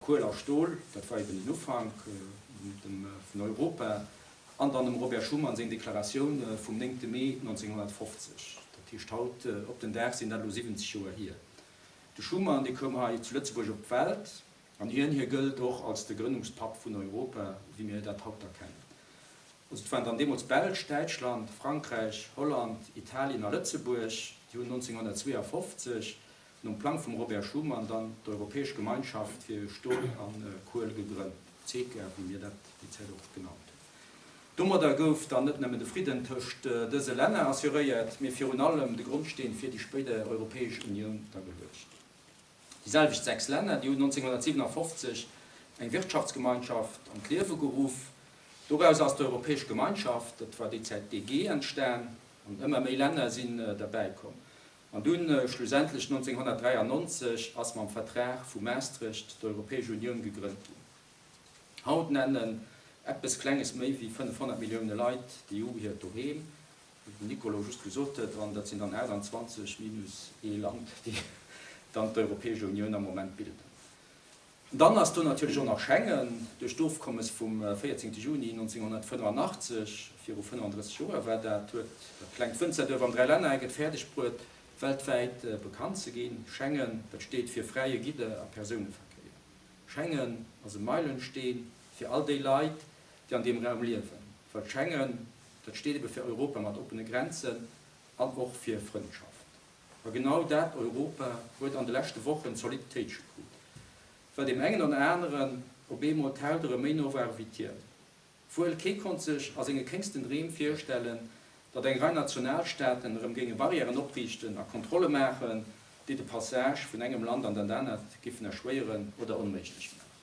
Kuel a Stol, dat war eben den Ufank vun Europa, an dann dem Robert Schuman seng Deklaratioun vum 9 Mee 1950. Dat heescht, haut op den Dag sinn dat elo 70 Joer hier. De Schuman, dee koum hei zu Lëtzebuerg op d'Welt, an hien, hie gëllt och als de Grënnungspapp vun Europa, wéi mir dat haut da kennen. Also et waren dann deemools d'Belsch, Däitschland, Frankräich, Holland, Italien a Lëtzebuerg, déi hunn 1952 nom Plang vum Robert Schuman dann d'Europäesch Gemeinschaft fir Stol a Kuel gegrënnt, CECA, wéi mir dat déi Zäit och genannt hunn. Domadder gouf dann net nëmmen de Fridden tëscht dëse Länner assuréiert, mee virun allem de Grondsteen fir déi spéider Europäesch Unioun da geluecht. Déi selwecht 6 Länner, déi hunn 1957 eng Wirtschaftsgemeinschaft an d'Liewe geruff. Doraus ass d'Europäesch Gemeinschaft, dat war déi Zäit d'EG, entstan an ëmmer méi Länner sinn derbäi komm. An dunn schlussendlech 1993 ass mam Vertrag vu Maastricht d'Europäesch Unioun gegrënnt ginn. Haut nennen eppes Klenges méi wéi 500 Millioune Leit d'EU hiert Doheem, wéi den Nico elo just gesot huet, an dat sinn dann 28 minus ee Land, déi dann d'Europäesch Unioun am Moment bilden. Dann ass do natierlech och nach Schengen. Duerch d'Ofkommes vum 14 Juni 1985, viru 35 Joer war dat, huet dat klengt Wënzerduerf am Dräilännereck et fäerdeg bruet, weltwäit bekannt ze ginn. Schengen, dat steet fir fräie Gidder a Persouneverkéier. Schengen ass e Meilensteen fir all déi Leit, déi an deem Raum liewen, well Schengen, dat steet ebe fir Europa mat oppene Grenzen an och fir Frëndschaft. A genau dat Europa huet an de leschte Wochen zolidd Téitsche krut, well deem engen oder aneren op eemol d'Haut erëm méi no war ewéi d'Hiem. Wuel kee konnt sech a senge kéngsten Dreem virstellen, datt eng Rei Nationalstaaten erëm géinge Barrièren opriichten a Kontrolle maachen, déi de Passage vun engem Land an dat anert géifen erschwéieren oder onméiglech maachen.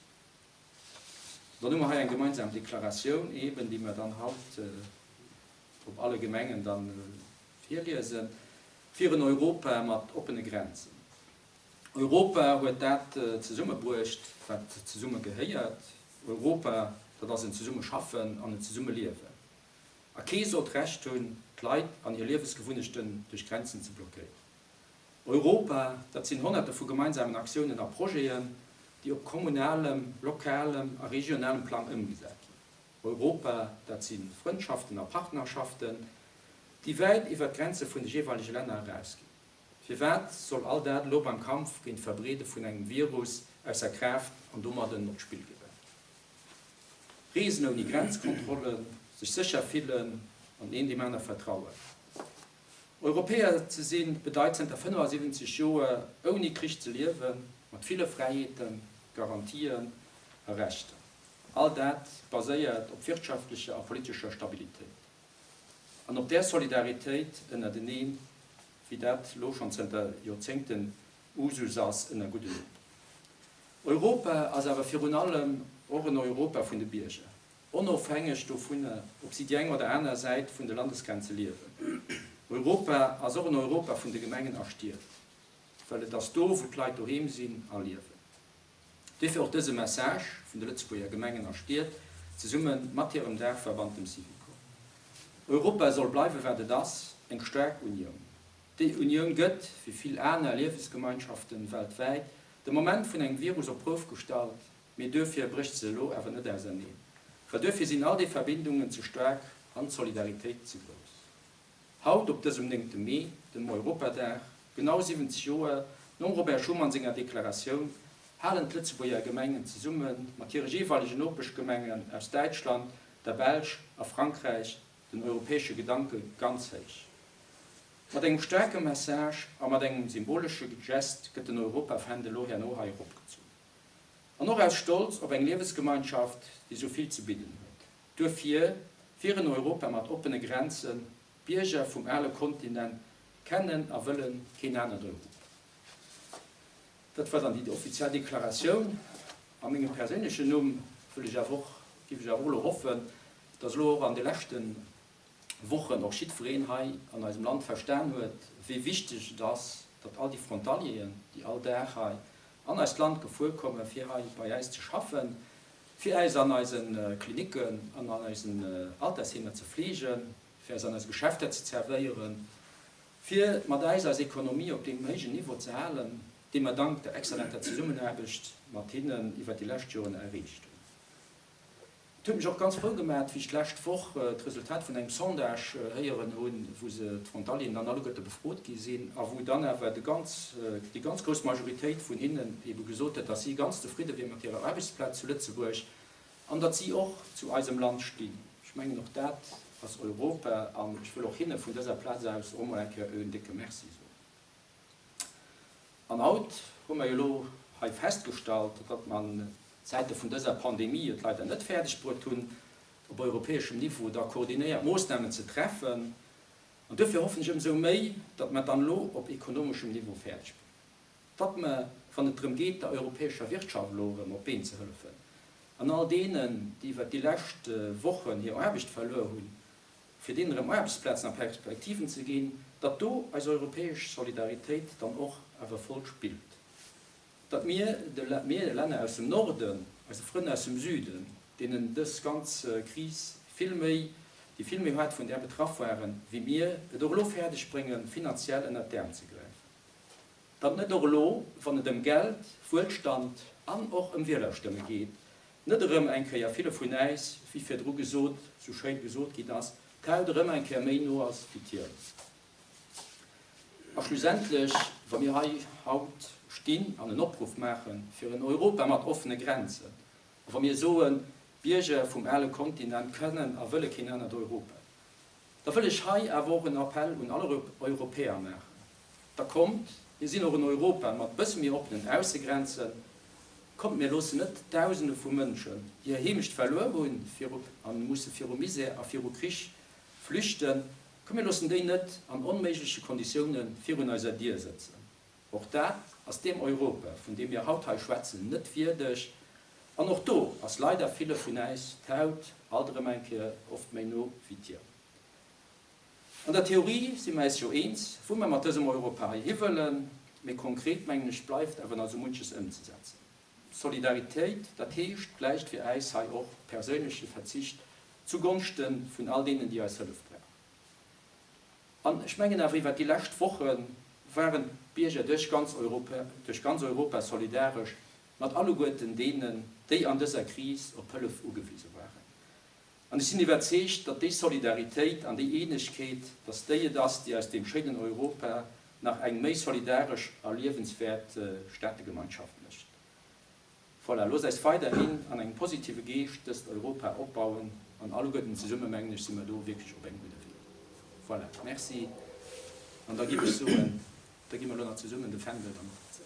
Dann hu mer hei eng gemeinsam Deklaratioun eeben, déi mer dann haut op alle Gemengen dann Virliesen, Fir en Europa mat oppene Grenzen. Europa huet dat zesummebruecht, wat zesumme gehéiert. Europa, dat ass en Zesummeschaffen an en Zesummeliewen. A kee soll d'Recht hunn, d'Leit an hir Liewesgewunnechten duerch Grenzen ze blockéieren. Europa, dat sinn Honnerte vu gemeinsamen Aktiounen a Projeten, déi op kommunalem, lokalem a regionalem Plang ëmgesat ginn. Europa, dat si Frëndschaften a Partnerschaften, déi wäit iwwer d'Grenze vun de jeeweilege Länner erausginn. Firwat soll all dat elo beim Kampf géint d'Verbreede vun engem Virus ausser Kraaft an domadden op d'Spill geroden? Reesen ouni Grenzkontrollen, sech sécher fillen an een deem aner vertrauen. Europäer ze sinn, bedeit zënter 75 Joer ouni Krich ze liewen, mat ville Fräiheeten, Garantien a Rechter. All dat baséiert op wirtschaftlecher a politescher Stabilitéit an op där Solidaritéit ënnerteneen, wéi dat elo schonn zënter Joerzéngten Usus ass ënner gudden Noperen. Europa ass awer virun allem och en Europa vun de Bierger, onofhängeg dovunner, ob si déi eng oder aner Säit vun de Landesgrenze liewen. Europa ass och en Europa vun de Gemengen a Stied, well et ass do, wou d'Leit doheem sinn a liewen. Duerfir och dëse Message vun de Lëtzebuerger Gemengen a Stied zesumme mat hirem Daachverband, dem Syvicol. Europa soll bleiwe wat et ass, eng staark Unioun. Déi Unioun gëtt, wéi vill aner Liewesgemeinschaften weltwäit, de Moment vun engem Virus op d'Prouf gestallt, mee duerfir brécht se elo awer net auserneen, well duerfir sinn all déi Verbindungen ze staark an d'Solidaritéit ze grouss. Haut, op dësem néngte Mee, dem Europadag, genau 70 Joer nom Robert Schuman senger Deklaratioun, halen d'Lëtzebuerger Gemengen zesumme mat hire jeeweilegen Nopeschgemengen aus Däitschland, der Belsch a Frankräich den europäesche Gedanke ganz héich. Mat engem staarke Message a mat engem symbolesche Gest gëtt den Europafändel elo herno hei eropgezunn. An och aus Stolz op eng Liewesgemeinschaft, déi sou vill ze bidden huet. Duerfir, fir en Europa mat oppene Grenzen, d'Bierger vum ale Kontinent kennen a wëlle keen anert Europa. Dat war dann déi offiziell Deklaratioun. A mengem perséinlechen Numm wëll ech awer och, géif ech awer och elo hoffen, dass elo och an de leschte Wochen och jiddwereen hei an eisem Land verstan huet, wéi wichteg et ass, datt all déi Frontalieren, déi all Dag hei an eist Land gefuer kommen, fir hei bei äis ze schaffen, fir äis an eise Klinicken an an eisen Altersheemer ze fleegen, fir äis an eise Geschäfter ze zerwéieren, fir mat äis eis Ekonomie op deem héijen Niveau ze halen, dee mer dank der exzellenter Zesummenaarbecht. mat hinnen iwwert déi lescht Joren erreecht hunn. Et huet mech och ganz frou gemat, wéi ech d'lescht Woch d'Resultat vun engem Sondage héieren hunn, wou se, d'Frontalieren, dann alleguerte befrot gi sinn a wou dann awer de ganz, déi ganz grouss Majoritéit vun hinnen ebe gesot huet, datt si ganz zefridde wier mat hirer Aarbechtsplaz zu Lëtzebuerg an datt si och zu eisem Land stinn. Ech mengen, och dat ass Europa an ech wëll och hinne vun dëser Plaz aus och emol eng Kéier en décke Merci soen. An haut hu mer jo elo hei festgestallt, datt mer an Zäite vun dëser Pandemie et leider net fäerdeg bruet hunn, op europäeschem Niveau da koordinéiert Moossnamen ze treffen. An duerfir hoffen ech ëmsou méi, datt mer et dann elo op ekonomeschem Niveau fäerdeg bréngen, datt mer, wann et drëm geet, der europäescher Wirtschaft elo erëm op d'Been ze hëllefen an all deenen, déi iwwert déi lescht Wochen hir Aarbecht verluer hunn, fir deenen erëm Aarbechtsplazen a Perspektiven ze ginn, datt do eis europäesch Solidaritéit dann och awer voll spillt, datt mir de mir Länner aus dem Norden, eise Frënn aus dem Süden, deenen dës ganz Kris vill méi, déi vill méi haart vun där betraff waren wéi mir, et och elo fäerdeg bréngen, finanziell ënnert d'Äerm ze gräifen. Datt net och elo, wann et ëm Geld, Wuelstand an och ëm Wielerstëmme geet, net erëm eng Kéier ville vun äis, wéi virdru gesot, sou schéin gesot ginn ass, d'Haut erëm eng Kéier méi no ass wéi d'Hiem. A schlussendlech, wa mir hei haut stinn an en Opruff maache fir en Europa mat offene Grenzen, a wa mir soen, d'Bierger vum ale Kontinent kënnen a wëlle keen anert Europa, Da wëll ech hei awer och en Appell un all Europäer maachen, Da kommt, mir sinn och en Europa mat bësse méi oppenen Aussegrenzen. Kommt, mir loossen net Dausende vu Mënschen, déi hir Heemecht verluer hunn a musse viru Misär a viru Krich flüchten, kommt, mir loossen déi net an onméigleche Konditioune virun eiser Dier sëtzen. Och dat ass deem Europa, vun deem mir haut hei schwätzen, net wierdeg. An och do ass leider ville vun äis d'Haut alt erëm eng Kéier oft méi no wéi d'Hiem. An der Theorie si mer äis jo eens, wou mer mat dësem Europa hei hiwëllen, mee konkret, mengen ech, bleift awer nach esou munches ëmzesetzen. Solidaritéit, dat heescht vläicht fir äis hei och perséinleche Verzicht zugonschte vun all deenen, déi eis Hëllef brauchen. An ech mengen awer, iwwert déi lescht Woche waren d'Bierger duerch ganz Europa, duerch ganz Europa solidaresch mat alleguerten deenen, déi an dëser Kris op Hëllef ugewise waren. An ech sinn iwwerzeegt, datt déi Solidaritéit an déi Eenegkeet, datt déi et ass, déi aus deem schéinen Europa nach eng méi solidaresch a liewenswäert Staategemeinschaft mécht. Voilà, loosst eis weiderhin an engem positive Geescht dëst Europa opbauen an alleguerten zesumme, mengen ech, si mer do wierklech op engem gudde Wee. Voilà, merci. An da géif ech soen, da gi mer elo nach zesummen de Fändel dann och.